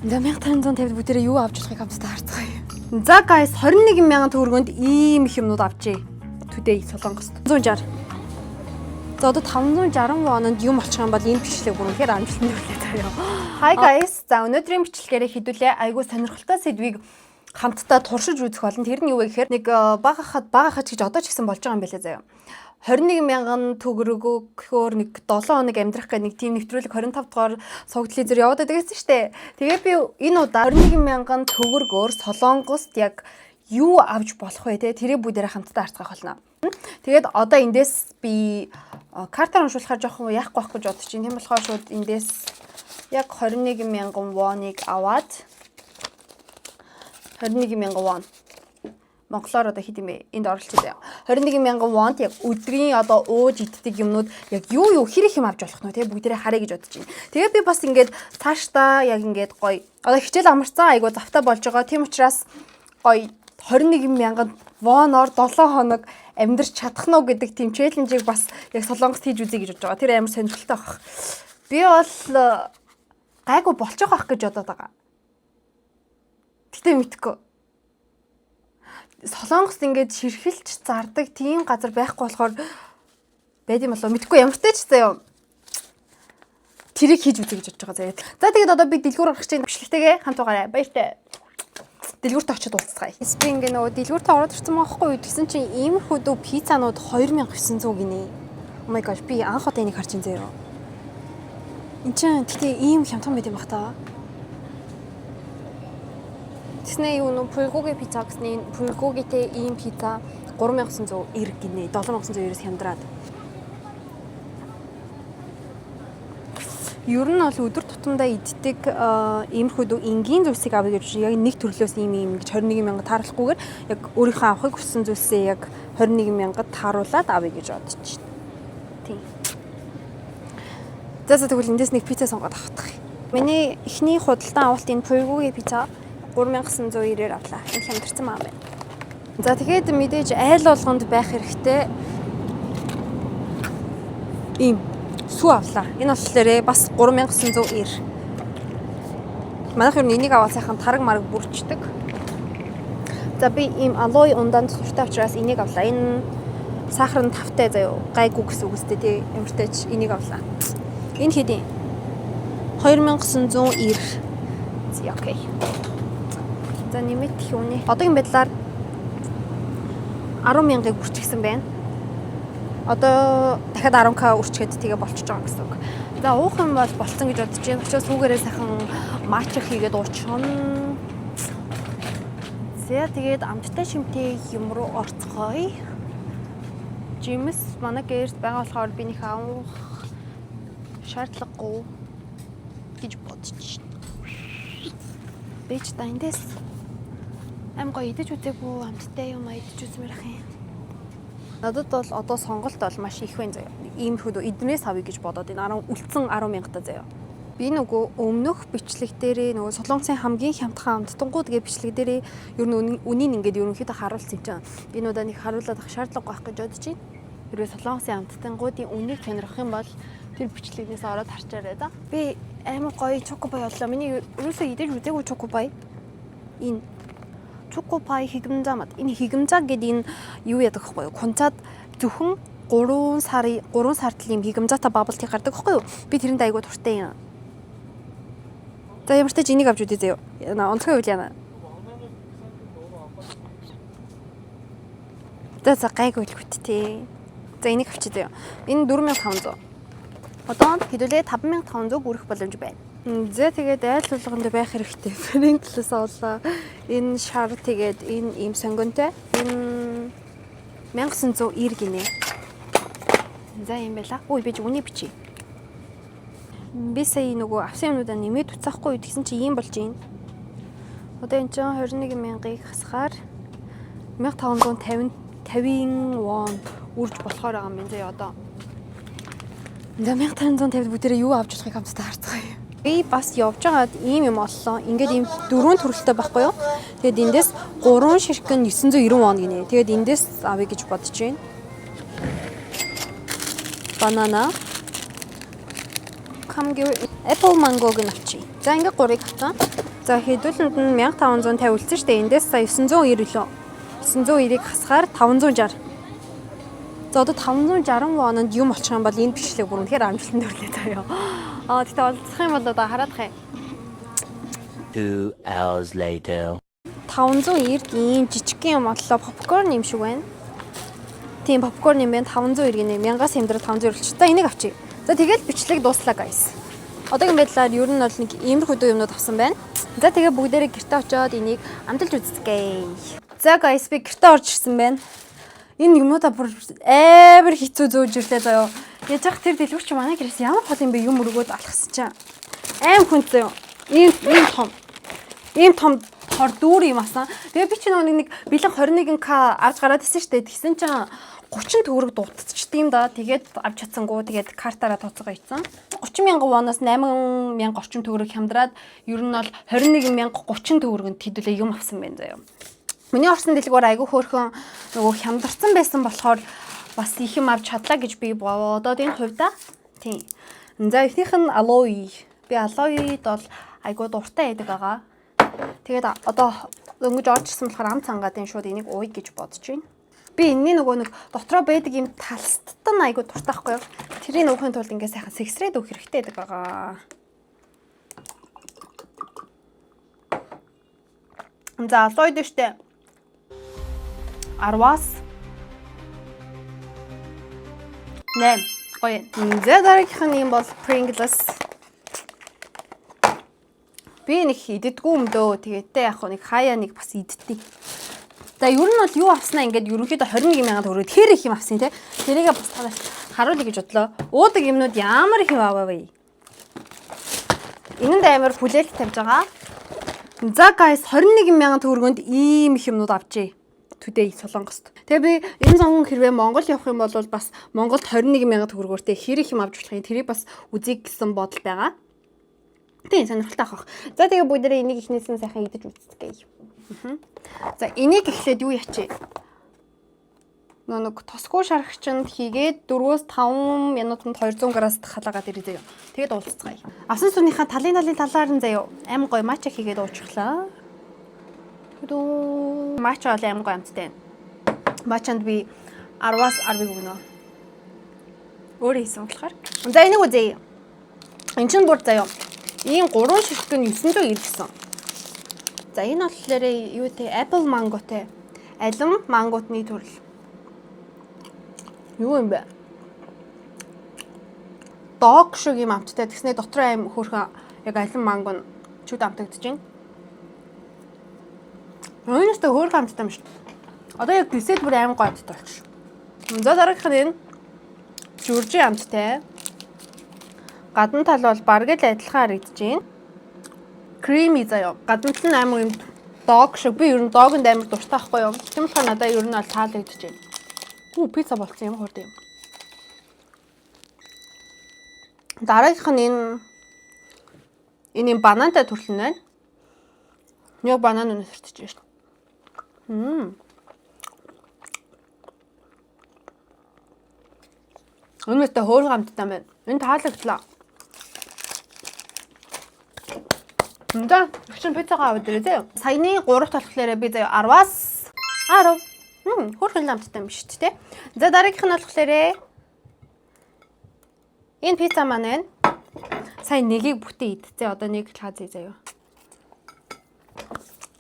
За, 1550-д бүгдээрээ юу авч болохыг хамтдаа харцгаая. За guys, 21 мянган төгрөгөнд ийм их юмнууд авчээ. Today Солонгост. 160. За, одоо 560 вононд юм олчих юм бол энэ бичлэг бүр үнэхээр амжилтанд хүрлээ заяа. Hi guys. За, өнөөдрийн бичлэгээрээ хэдүүлээ айгүй сонирхолтой сэдвийг хамтдаа туршиж үзэх болно. Тэр нь юу вэ гэхээр нэг бага хахад, бага хаж гэж одоо ч гэсэн болж байгаа юм байлээ заяа. 21 мянган төгрөгөөр нэг 7 хоног амьдрах гэх нэг тийм нэвтрүүлэг 25 дугаар суваг телевизээр яваад байдаг гэсэн шүү дээ. Тэгээ би энэ удаа 21 мянган төгрөгөөр Солонгост яг юу авч болох вэ те, тэрийг бүгдээрээ хамтдаа харцгаах болно. Тэгээд одоо эндээс би картаар уншуулахаар жоохон яахгүй байх гэж бодож чинь. Тийм болохоор шууд эндээс яг 21 мянган воныг аваад, 21 мянган вон монголоор одоо хэд юм бэ? Энд оруулчих заяа. 21 мянган вонд яг өдрийн одоо ууж иддэг юмнууд яг юу юу, хэр их юм авч болох нь те, бүгдээрээ харъя гэж бодож байна. Тэгээ би бас ингээд цаашдаа яг ингээд гоё одоо хичээл амарцсан, айгу завтай болж байгаа. Тийм учраас гоё 21 мянган воноор 7 хоног амьдрч чадах нь уу гэдэг тийм challenge ийг бас яг Солонгост хийж үзье гэж бодож байгаа. Тэр амар сонирхолтой байх. Би бол гайгүй болчих واخ гэж бодоод байгаа. Гэтэ мэдгүй. Солонгост ингээд ширхэлж зардаг тийм газар байхгүй болохоор байд юм болоо, мэдгүй, ямар ч ч заяа. Тэрийг хийж үзье гэж бодож байгаа заяа. За, тэгээд одоо би дэлгүүр гарах чинь, бичлэгтэйгээ хамт байгаарай. Баяртай. Дэлгүүрт очиод уулзцгаая. Би ингээ нөгөө дэлгүүрт ороод ирсэн байхгүй юу? Тэгсэн чинь иймэрхүү дүү пиццанууд 2900 гинэ. Oh my gosh, би анх удаа энийг харж ин заяа. Энд чинь гэтээ ийм хямдхан байт юм бах та. Тэгснэ юу нөө 불고기 пицца гэсний 불고기тэй ийм пицца 3990 гинэ. 7990-ээс хямдраад. Ер нь бол өдөр тутамдаа иддэг иймэрхүү дүү энгийн зүйлсийг авъя гэж, яг нэг төрлөөс ийм ийм гэж 21 мянга тааруулахгүйгээр яг өөрийнхөө авахыг хүссэн зүйлсээ яг 21 мянгад тааруулаад авъя гэж бодож байна. Тийм. За за, тэгвэл эндээс нэг пицца сонгоод авах. Миний эхний худалдан авалт энэ 불고기 пицца 3990-ээр авлаа. Энэ хямдарсан маа байна. За, тэгээд мэдээж айл болгонд байх хэрэгтэй ийм сүү авлаа. Энэ болохоор бас 3990. Манайх ер нь энийг аваад сайхан тараг мараг бүрчдэг. За, би ийм алой ундаанд суртай учраас энийг авлаа. Энэ сахар нь тавтай заяо. Гайгүй гэсэн үг үстэй тий. Ямартай ч энийг авлаа. Энэ хэд юм? 2990. За, okay. За, нэмэлт их үний. Одоогийн байдлаар 10 мянгаыг үрчгсэн байна. Одоо дахиад 10K үрчгээд тэгээ болчихж байгаа гэсэн үг. За, уух юм бол болцсон гэж бодож байна. Очиод сүүгээрээ сайхан матча хийгээд уучихна. За, тэгээд амттай шимтэй юм руу орцгоё. Жимс манай гэрт байгаа болохоор би нэг авах шаардлагагүй гэж бодож байна. Би ч та эндээс аим гоё идэж үзээгүй амттай юм а идэж үзмээр ах юм. Надад бол одоо сонголт бол маш их байна заяа. Иймэрхүү эднээс авъя гэж бодоод энэ 10 үлдсэн 10 мянгата заяа. Би нөгөө өмнөх бичлэг дээрээ нөгөө Солонгосын хамгийн хямдхан амттангууд гэх бичлэг дээрээ ер нь үнийг ингээд ерөнхийдөө харуулсан юм чинь. Энэ удаа нэг харуулад авах шаардлага байх гэж бодож байна. Хэрвээ Солонгосын амттангуудын үнийг сонирхох юм бол тэр бичлэгнээс ороод харчаарай да. Би амар гоё 초코파이 оллоо. Миний ерөөсөө идэж үзээгүй 초코파이. Энэ 초코파이 흑임자 맛. Энэ 흑임자 гэдэг энэ юу яадаг вэ юу? Кунцаад зөвхөн 3 сарын 3 сард л юм 흑임자тай bubble tea гардаг байхгүй юу? Би тэрэнд айгуу дуртай юм. За, ямар ч тач энийг авч үзье заяа. Онцгой үйл яана. За за, гайгүй л хөт тий. За, энийг авчи заяа. Энэ 4500. Одоо хэдүүлээ 5500 үрэх боломж байна. За, тэгээд айл болгонд байх хэрэгтэй Pringles авлаа. Энэ шар, тэгээд энэ ийм сонгонтой. Энэ 1990 гинэ. За, юм байла. Ой, би ч үний бичиж. Би сая нөгөө авсан юмнуудаа нэмээд уцаахгүй тэгсэн чи ийм болж байна. Одоо энэ чинь 21 мянгаыг хасахаар 1550 50 вон үрж болохоор байгаа юм байна заяа одоо. За, 1550 бүгдээрээ юу авч болохыг хамтдаа харцгаая. Би бас явж байгаад ийм юм оллоо. Ингээд ийм дөрвөн төрөлтэй байхгүй юу? Тэгээд эндээс 3 ширхэг нь 990 вон гинэ. Тэгээд эндээс авъя гэж бодож байна. Банана. Хамгийн apple mango-г нь авчи. За, ингээ гурыг авсан. За, хэдүүлэнд нь 1550 үлдсэн шүү дээ. Эндээс сая 990 лөө. 990-ийг хасахаар 560. За, одоо 560 вононд юм олчих юм бол энэ бичлэг бүр үнэхээр амжилтанд хүрлээ заяа. Аа, тэгтээ олцох юм бол одоо хараадах юм. 2 hours later. 590-д ийм жижигхэн юм оллоо, попкорн юм шиг байна. Тийм, попкорн юм байна. 590 гинэ. 1000-аас хямдраад 590 болчих. За, энийг авчи. За, тэгэл бичлэг дууслаа, guys. Одоогийн байдлаар ер нь бол нэг иймэрхүү юмнууд авсан байна. За, тэгээ бүгдээрээ гэрте очиод энийг амталж үзцгээе. За guys, би гэрте орж ирсэн байна. Энэ юмнуудаа бүр амар хэцүү зөөж ирлээ заяо. Яаж яах, тэр дэлгүүр чи манай гэрээс ямар хол юм бэ, юм өргөөд алхасан чинь. Аим хүнд заяо. Ийм ийм том. Ийм том тор дүүр юм асан. Тэгээ би чи нөгөө нэг бэлэн 21К авч гараад ирсэн шүү дээ. Тэгсэн чинь 30 төгрөг дутчихдаг юм да. Тэгээд авч чадсангүй. Тэгээд картаараа тооцоогоо хийсэн. 30 мянган воноос 8 мянга орчим төгрөг хямдраад ер нь бол 21 мянга 30 төгрөгөнд хэдүүлээ юм авсан байна заяа. Миний орсон дэлгүүр айгүй хөөрхөн нөгөө хямдарсан байсан болохоор бас их юм авч чадлаа гэж би бодоод энэ хувьда. Тийм. За, эхнийх нь aloe. Би aloe-д бол айгүй дуртай байдаг байгаа. Тэгээд одоо дөнгөж орж ирсэн болохоор ам цангаад энэ шууд энийг ууя гэж бодож байна. Би энэний нөгөө нэг дотроо байдаг юм талстт нь айгүй дуртай байхгүй юу? Тэрийг уухын тулд ингээ сайхан сэгсрээд өгөх хэрэгтэй байдаг байгаа. За, aloe д штэ. 10-аас 8. Гоё. За, дараагийнх нь юм бол Pringles. Би нэг иддэггүй юм дөө. Тэгээд яг нэг хаяа нэг бас иддээ. За, ер нь бол юу авснаа ингээд ерөнхийдөө 21 мянган төгрөг тэр их юм авсан, тий. Тэрийгээ бас танаас харуулъя гэж бодлоо. Уудаг юмнууд ямар их юм аваа вэ? Энэнд амар хүлээлт тавьж байгаа. За guys, 21 мянган төгрөгөнд ийм их юмнууд авчээ. Today Солонгост. Тэгээ би энэ зам хэрвээ Монгол явах юм бол бас Монголд 21 мянган төгрөгөөртэй хэр их юм авч болох юм, тэрийг бас үзье гэсэн бодол байгаа. Тийм, сонирхолтой ах. За, тэгээ бүгдээрээ энийг эхнээс нь сайхан идэж үзцгээе. За, энийг эхлээд юу ячээ? Нөө нэг тосгүй шархчинд хийгээд 4-5 минутанд 200 градусд халаагаад ирээ заяа. Тэгээд уулзцгаая. Авсан сүнийхээ талын талаар нь заяа. Аим гоё матча хийгээд уучихлаа. Тэдүү, матча бол аим гоё амттай. Матчанд би 10-аас 10-ыг өгнө. Өөрөө хийсэн болохоор. За, энийг үзье. Эн чинь бүр заяа. Ийм гурван ширхэг нь 990 гэсэн. За, энэ болохоор юу те, apple mango-тэй. Алим манготны төрөл. Юу юм бэ? Дог шиг юм амттай. Тэгснээ дотроо аим хөөрхөн яг алим манго нь чүд амтагдаж байна. Өнөөсөө хөөрхөн амттай юм шиг. Одоо яг гисээд бүр аим гоё амттай болчих. За, дараагийнх нь энэ жүржин амттай. Гадна тал бол бараг л адилхан харагдаж байна. Creamy заяа. Гадна тал нь амар юм дог шиг. Би ер нь догонд амар дуртай байхгүй юу? Тийм болохоор надад ер нь бол таалагдаж байна. Үу, пицца болцсон, ямар хурд юм. Дараагийнх нь энэ юм банантай төрөл нь байна. Яг банан үнэ сэртэж байна шүү. Өнөөтэй хөөрхөн амттай байна. Энэ таалагдлаа. За, чинь пиццагаа аваад ирээ заяа. Саяны 3 болохоор би заяа 10-аас 10. Хөөрхөн амттай юм биш үү, те. За, дараагийнх нь болохоор энэ пицца маань байна. Сая нэгийг бүтэн идцээ. Одоо нэг л хазъя заяа.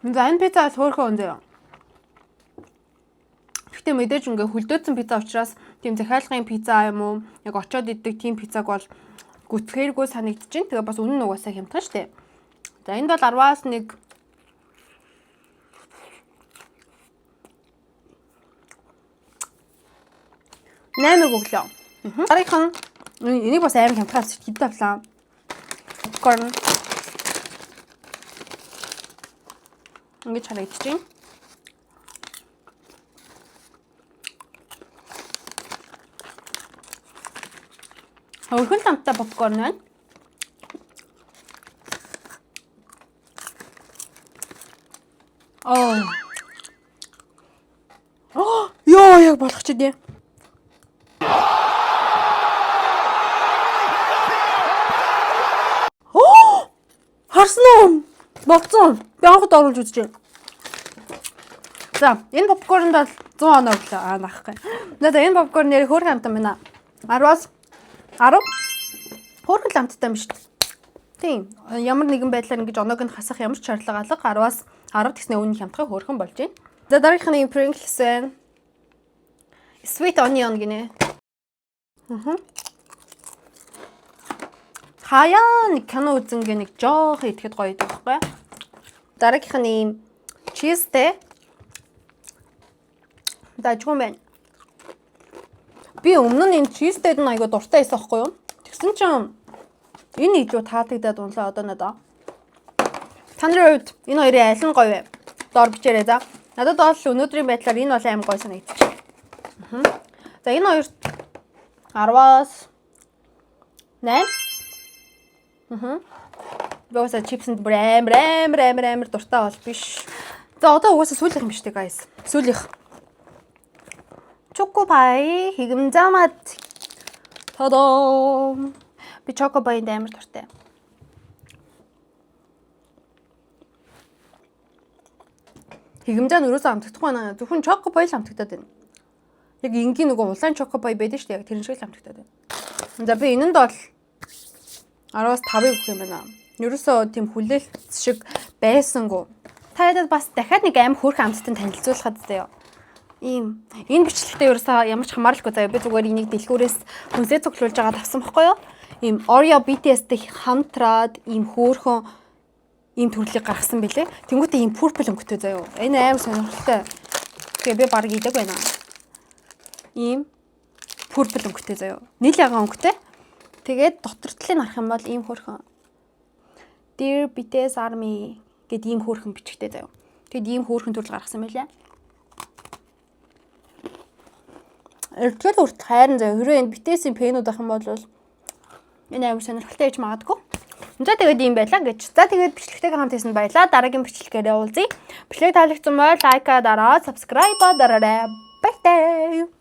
За, энэ пицца бол хөөрхөн өн заяа. Гэхдээ мэдээж ингээ хөлдөөцсөн пицца учраас тийм захиалгын пицца юм уу, яг очоод иддэг тийм пиццаг бол гүцхээргүй санагдчихээн. Тэгээ бас үнэн нь угаасаа хямдхан штэ. За, энд бол 10-аас 1, 8-ыг өглөө. Дараагийнх нь энийг бас амар хямдхан авчих, хэд авлаа. Попкорн. Ингэж харагдаж байна. Өрхөн амттай попкорн байна. Оо. Йоо, яг болох ч дээ. Харсан уу? Болцсон. Би анхад оруулж үзчихэв. За, энэ попкорнд бол 100 оноо өглөө. Аа, наахгүй. За, энэ попкорн нэр хөөрхөн амтан байна. 10-аас 10. Хөөрхөн л амттай юм шүү дээ. Тийм. Ямар нэгэн байдлаар ингэж оноог нь хасах ямар ч шаардлага алга. 10-аас 10 гэснээр үнэн хямдхан хөөрхөн болж байна. За, дараагийнх нь Pringles байна. Sweet onion гинэ. Аа. Хаяа нэг кино үзэнгээ нэг жоох идэхэд гоё идэх байхгүй. Дараагийнх нь ийм cheese тэй. Дажгүй байна. Би өмнө нь энэ cheese тэйд нь айгүй дуртай байсан байхгүй юу? Тэгсэн чинь энэ илүү таалагдаад унлаа одоо надаа. Та нарын хувьд энэ хоёрын аль нь гоё вэ? Доор бичээрэй за. Надад бол өнөөдрийн байдлаар энэ бол аим гоё санагдчих. За, энэ хоёрт 10-аас 8. Аа. Би угаасаа чипсэнд бүр амар амар амар амар дуртай бол биш. За, одоо угаасаа сүүлийнх юм биш үү, guys? Сүүлийнх. 초코파이 хэвэмзаа мат. Тодоо. Би Чокопайнд амар дуртай. Хэвэмзаа нь ерөөсөө амтагдахгүй байна. Зөвхөн Чокопай л амтагдаад байна. Яг энгийн нөгөө улаан Чокопай байдаг шүү дээ. Яг тэрэн шиг л амтагдаад байна. За, би энэнд бол 10-аас 5-ыг өгөх юм байна. Ерөөсөө тийм хүлээлт шиг байсангүй. Та ядад бас дахиад нэг аим хөөрхөн амттан танилцуулахад заяа. Ийм энэ бичлэгтээ ерөөсөө ямар ч хамааралгүй заяа. Би зүгээр энийг дэлгүүрээс хүнсээ цуглуулж байгаа тавсан бохгүй юу? Ийм Oreo BTS-тэй хамтраад ийм хөөрхөн ийм төрлийг гаргасан бэлээ. Тэнгүүтээ ийм purple өнгөтэй заяа. Энэ амар сонирхолтой. Тэгээ би баг идэг байна. Ийм purple өнгөтэй заяа. Нийл ягаан өнгөтэй. Тэгээд дотор талыг харах юм бол ийм хөөрхөн Dear BTS Army гэд ийм хөөрхөн бичгтэй заяа. Тэгэд ийм хөөрхөн төрөл гаргасан байлаа. Эртгэл хүртэл хайран заяа. Хэрвээ энэ BTS-ийн fan үүд ах юм бол энэ амар сонирхолтой гэж магадгүй. За, тэгээд ийм байлаа гэж. За, тэгээд бичлэгтэйгээ хамт хийсэнд баярлалаа. Дараагийн бичлэгээрээ уулзъя. Бичлэг таалагдсан бол like аа дараад, subscribe дараарай. Баяртай.